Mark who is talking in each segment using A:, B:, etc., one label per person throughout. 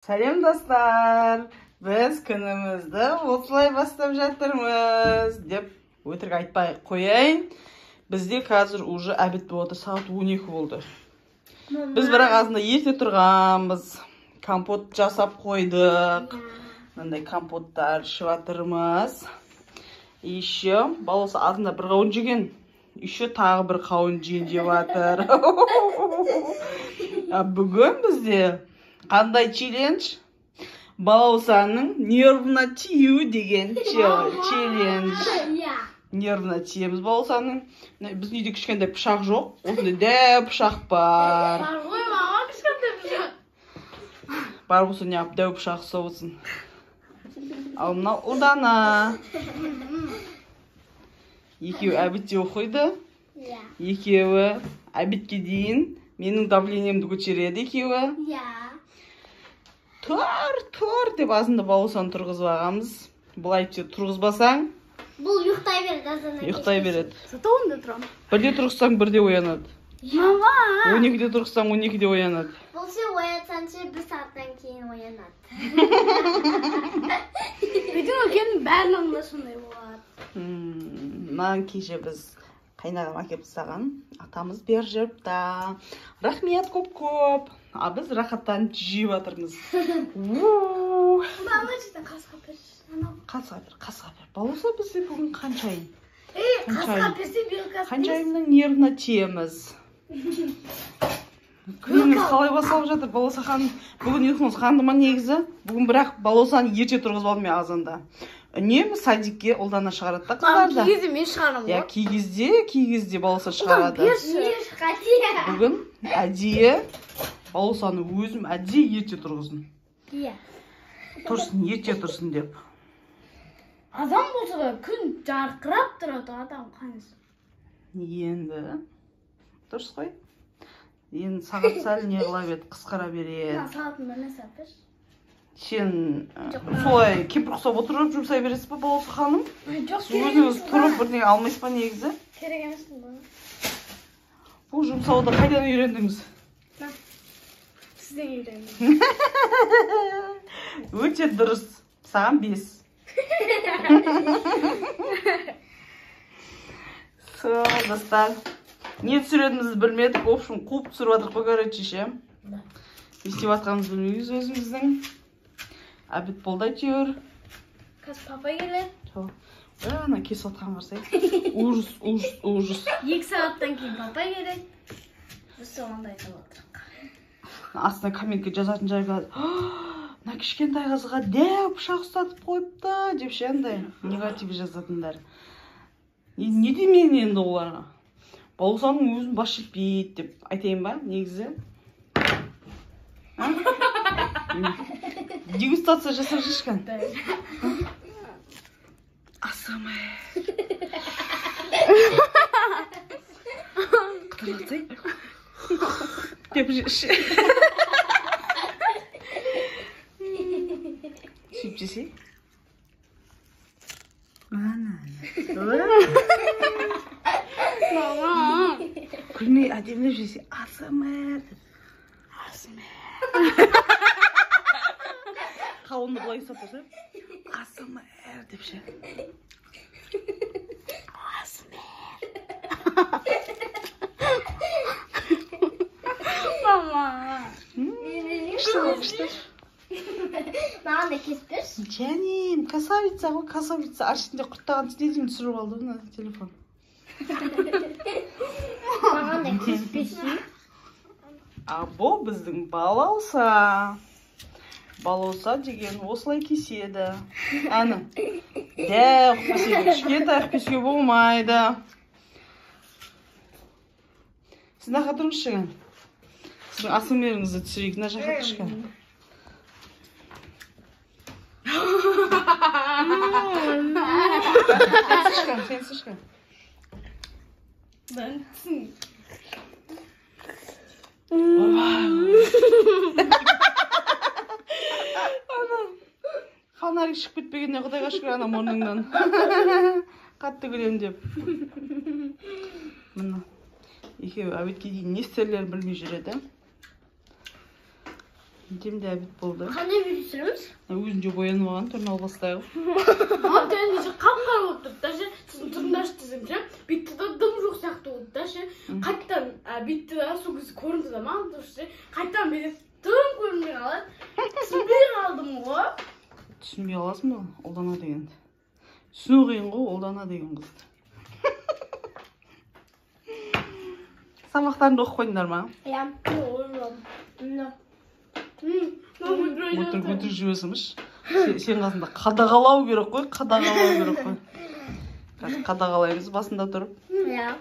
A: Сәлем, достар! Біз күнімізді осылай бастап жатырмыз деп өтірік айтпай қояйын. Бізде қазір уже обед болып отыр, сағат 12 болды. Біз бірақ азында ерте тұрғанбыз. Компот жасап қойдық. Мынандай компоттар ішіп жатырмыз. Еще баласы азында бір қауын жеген. Еще тағы бір қауын жейін деп жатыр. Бүгін бізде қандай челлендж? Балаусаның нервына тию деген челлендж. Нервына тиеміз балаусаның. Біздің үйде кішкентай пышақ жоқ. Осындай дәу пышақ бар.
B: Бар ғой, мама, кішкентай пышақ.
A: Бар болса неғып дәу пышақ ұстап отырсың. Ал мынау Ұлдана. Екеуі обедте оқиды. Екеуі обедке дейін менің давлениемді көтереді екеуі. Тұр, тұр деп азында балаусаны тұрғызып ағамыз. Былай етсе тұрғызбасаң,
C: бұл ұйықтай береді азаннан.
A: Ұйықтай береді.
B: Зато онда тұрамын.
A: Бірде тұрғызсаң, бірде оянады.
B: Мама!
A: 12-де тұрғызсаң, 12-де оянады.
C: Бұл сен оятсаң ше, бір сағаттан кейін оянады.
B: Үйдің үлкенінің барлығында сондай болады.
A: Мынаны кеше біз қайнағам әкеліп тастаған. Атамыз бер жепті. Рахмет көп-көп. А біз рахаттанып жеп жатырмыз.
B: Мама, жерден қасқа берші. Анау.
A: Қасқа бер, қасқа бер. Балауса бізде бүгін қаншайым?
B: Ей, қасқа берсе, белка.
A: Қаншайымның нервына тиеміз. Күніңіз қалай басталып жатыр, Балауса ханым? Бүгін ұйқыңыз қанды ма негізі? Бүгін бірақ Балаусаны ерте тұрғызып алдым мен азанда. Үнемі садикке Ұлдана шығарады да қыздарды.
B: Кей кезде мен шығарамын
A: Иә,
B: ғой.
A: кей кезде Балауса шығарады.
B: Берші.
A: Бүгін әдейі Балаусаны өзім әдейі ерте тұрғыздым.
C: Иә.
A: Тұрсын, ерте тұрсын деп.
B: Адам болса да күн жарқырап тұрады, адам қанша.
A: Енді дұрыс қой. Енді сағат сәл не қыла береді, қысқара береді.
B: Мына сағатын бір нәрсе алып берші.
A: Сен солай кемпір құсап отырып жұмсай бересіз ба, Балауса ханым?
B: Жоқ,
A: Сіз өзіңіз тұрып бірдеңе алмайсыз ба негізі?
B: Керек емес бұл.
A: Бұл жұмсауды қайдан үйрендіңіз?
B: Сізден үйрендім.
A: Өте дұрыс. Саған 5. Сол, достар. Не түсіретінімізді білмедік. В общем, қуып түсіріп жатырық қой, короче, ше. Не істеп жатқанымызды білмейміз өзіміздің. Обед болды әйтеуір.
B: Қазір папа келеді.
A: Сол. Ана кесіп жатқан қарасай. Ужас, ужас, ужас.
B: 2 сағаттан кейін папа келеді. Біз соған айтып отырық.
A: Астына комментке жазатын жай болады. Мына кішкентай қызға дәу пышақ ұстатып қойыпты деп ше, андай негатив жазатындар. Не деймін енді оларға? Балаусаның өзін бас жетпейді деп айтайын ба негізі? А? Дегустация жасап жүрші. Асамай. Қытырлатсай. Деп жүрші. Сөйтіп жесей. Ана.
B: Мама.
A: Күлмей әдемілеп жесе. Асамай деп. Асамай. Қауынды былай ұстап тұрса, асамай деп ше. Асамай.
B: Мама.
A: Күшті, күшті.
C: Маған да кесіп берші.
A: Жаным, красавица ғой, красавица. Ар ішінде құрттаған не деймін түсіріп алды мына телефон.
C: Маған да кесіп берші.
A: А бұл біздің Балауса. Балауса деген осылай кеседі. Әні, дәу қылып кеседі. Кішкентай қылып кесуге болмайды. Сіз мына жаққа тұрыңызшы кәне. Сіздің асылмеріңізді түсірейік. Мына жаққа тұршы кәне. Сен түсірші кәне.
B: Ben түсін.
A: Фонарик шығып кетпегеніне құдайға шүкір, ана мұрныңнан. Қатты күлемін деп. Мына екеуі обедке дейін не істерлерін білмей жүреді. Демде обед болды.
C: Қандай видео түсіреміз?
A: Өзінше боянып алған, түрін алып бастайық.
B: Маған түрін қап-қара болып тұрды да ше, сосын түрін ашып десем ше, бүйтті да дым жоқ сияқты болды да ше, қайтадан бүйтті да сол кезде көрінді да маған дұрыс ше, қайтадан бүйтіп дым көрінбей қалады. Түсінбей қалдым ғой.
A: Түсінбей қаласың ба Ұлдана дегенді? Түсіну қиын ғой Ұлдана деген қызды. Сабақтарыңды оқып қойдыңдар ма?
C: Иә.
A: Өтірік жіберсіңізші. Сен қасында қадағалау керек қой, қадағалау керек қой. Қазір қадағалаймыз басында тұрып.
C: Иә.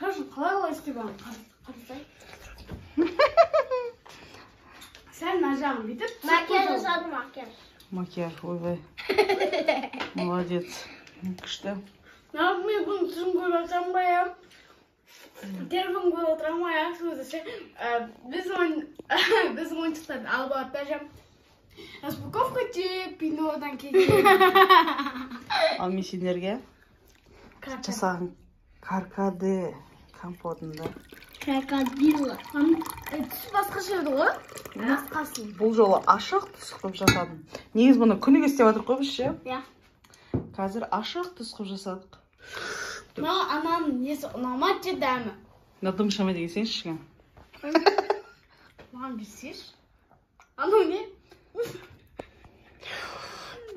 B: Хорошо, қалай қалай істеп алған? Қарасай. Сәл мына жағын бүйтіп.
C: Макияж жасадым, макияж.
A: Макияж, ойбай. Молодец. Күшті.
B: Мен бұның түсін көріп жатсам ғой, иә. Телефон көріп отырамын ғой, иә. Сол кезде біздің ойыншықтарды алып алады да ше. Распаковка деп пинодан келген.
A: Ал мен сендерге жасаған каркаде компотында.
C: Крокодила.
B: Түсі басқаша еді ғой? Басқасын.
A: Бұл жолы ашық түс қылып жасадым. Негізі бұны күніге істеп жатырмық қой біз ше?
C: Иә.
A: Қазір ашық түс қылып жасадық.
B: Маған ананың несі ұнамады ше дәмі.
A: Мына дым шамай деген сен ішкен.
B: Маған берсеші. Анау не?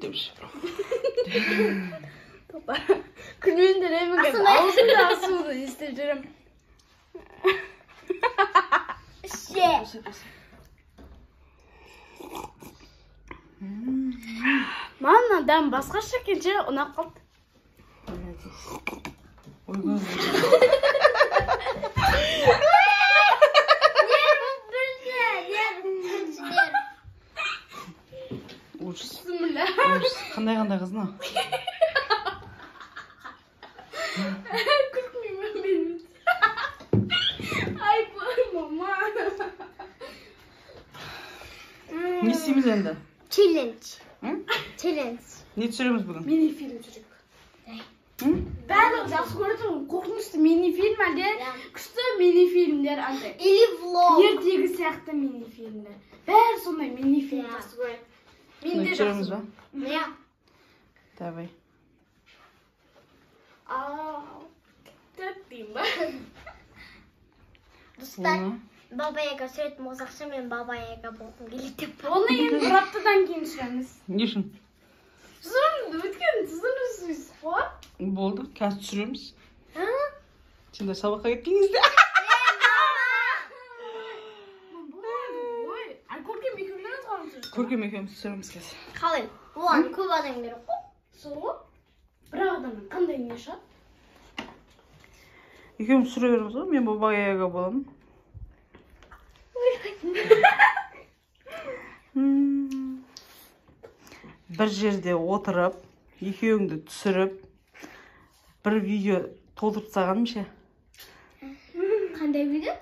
A: Деп ше.
B: Күлмеңдер емін қазір. Аузымда асуды естіп жүремін.
C: Ше.
B: Маған мына дәм басқаша екен ше, ұнап қалды.
A: Ойбай. Ужас. Ужас. Қандай-қандай қыз мынау?
B: Күлкімеймін мен. Ай, мама.
A: Не істейміз енді?
C: Челлендж. Челлендж.
A: Не түсіреміз бүгін?
B: Мини-фильм түсірейік. Барлығы жақсы көреді ғой, қорқынышты мини-фильм әлде күшті мини-фильмдер андай.
C: Или влог.
B: Ертегі сияқты мини-фильмдер. Бәрі сондай мини-фильм жақсы көреді. Мен де
A: түсіреміз
B: жақсы.
A: ба?
C: Иә.
A: Давай.
B: Ау. Тәп деймін ба?
C: Достар, Баба Яга суретін болсақшы, мен Баба Яга болғым келеді деп.
B: Оны енді бір аптадан кейін түсіреміз.
A: Не үшін?
B: Түсіреміз, өйткені түсірмейсіз ғой.
A: Болды, қазір түсіреміз. Сендер сабаққа кеткен кезде.
B: Ой, ал Көркем екеуміз ғана түсіреміз.
A: Көркем екеуміз түсіреміз қазір.
C: Қалай? Оған көп адам керек қой.
B: Сол ғой. Бір адамнан қандай не шығады?
A: Екеуміз түсіре береміз ғой, мен Баба Яга боламын. Бір жерде отырып, екеуіңді түсіріп, бір видео толтырып тастағаным ше.
C: Қандай видео?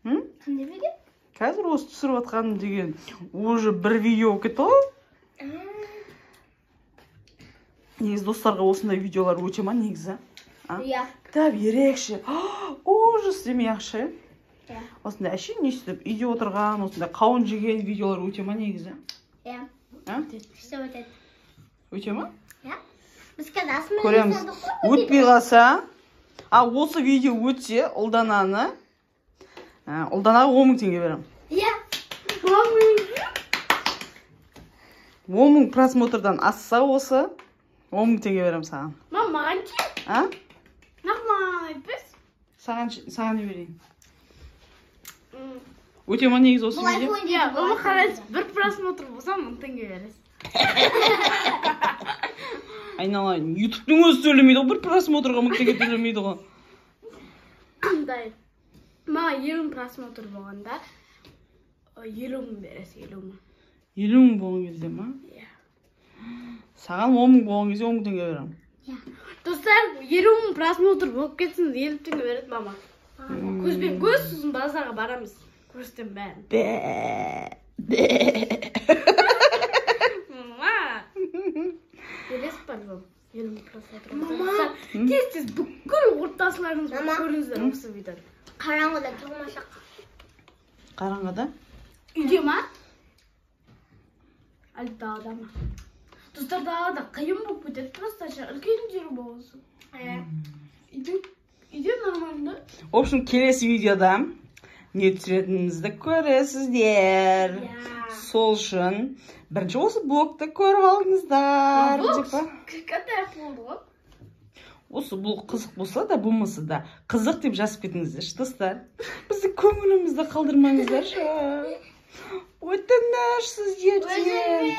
C: Қандай видео?
A: Қазір осы түсіріп жатқаным деген уже бір видео болып кетті ғой. Негізі достарға осындай видеолар өте ма негізі?
C: Иә.
A: Кітап ерекше. Ужас демей ақ-шы.
C: Иә.
A: Осындай әшейін не істеп үйде отырған, осындай қауын жеген видеолар өте ма негізі?
C: Иә.
A: А?
C: Күшті өтеді.
A: Өте ма?
C: Иә. Біз қазір асымен
A: Көреміз.
C: жасадық қой.
A: Өтпей қалса, а осы видео өтсе, Ұлдананы, Ұлданаға 10 000 теңге беремін.
C: Иә.
A: 10 000 просмотрдан асса осы, 10 000 теңге беремін саған.
B: Мам, маған ше?
A: А?
B: Нақ маған айтпес?
A: Саған не берейін? Өте ма негізі осы
C: Бұл
A: видео?
C: айфон
B: Иә, мама қарайсыз, бір просмотр болса 1000 теңге бересіз.
A: Айналайын, ютубтың өзі төлемейді ғой, бір просмотрға 1000 теңге төлемейді ғой.
B: Қандай? Маған 50 просмотр болғанда 50 000 бересіз, 50 000.
A: 50 000 болған кезде ма?
B: Иә.
A: Саған 10 000 болған кезде 10 000 теңге беремін.
C: Иә.
B: Достар, 50 000 просмотр болып кетсін, 50 теңге береді мама. Көзбен көз, сосын базарға барамыз. Көрсетемін бәрін.
A: Бә. Бә.
B: Мама. Бересіз ба бұл? 50 000 просмотр.
C: Мама.
B: Тез-тез бүкіл отбасыларыңызға
C: Мама.
B: көріңіздер осы видеоны.
C: Қараңғыда тұрмасақ.
A: Қараңғыда?
B: Үйде ма? Әлі далада ма? Достар, далада қиын болып кетеді просто ше, үлкен жер болсын. Үйде нормально.
A: В общем, келесі видеода не түсіретінімізді көресіздер. Сол үшін бірінші осы блогты көріп алыңыздар
B: Блог
A: деп па?
B: Кішкентай болды ғой.
A: Осы бұл қызық болса да, болмаса да, қызық деп жазып кетіңіздерші, достар. Біздің көңілімізді қалдырмаңыздаршы, өтініш сіздерден.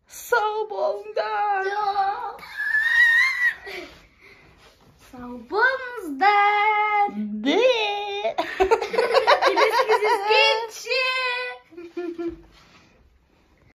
A: Сау болыңдар.
C: Жоқ.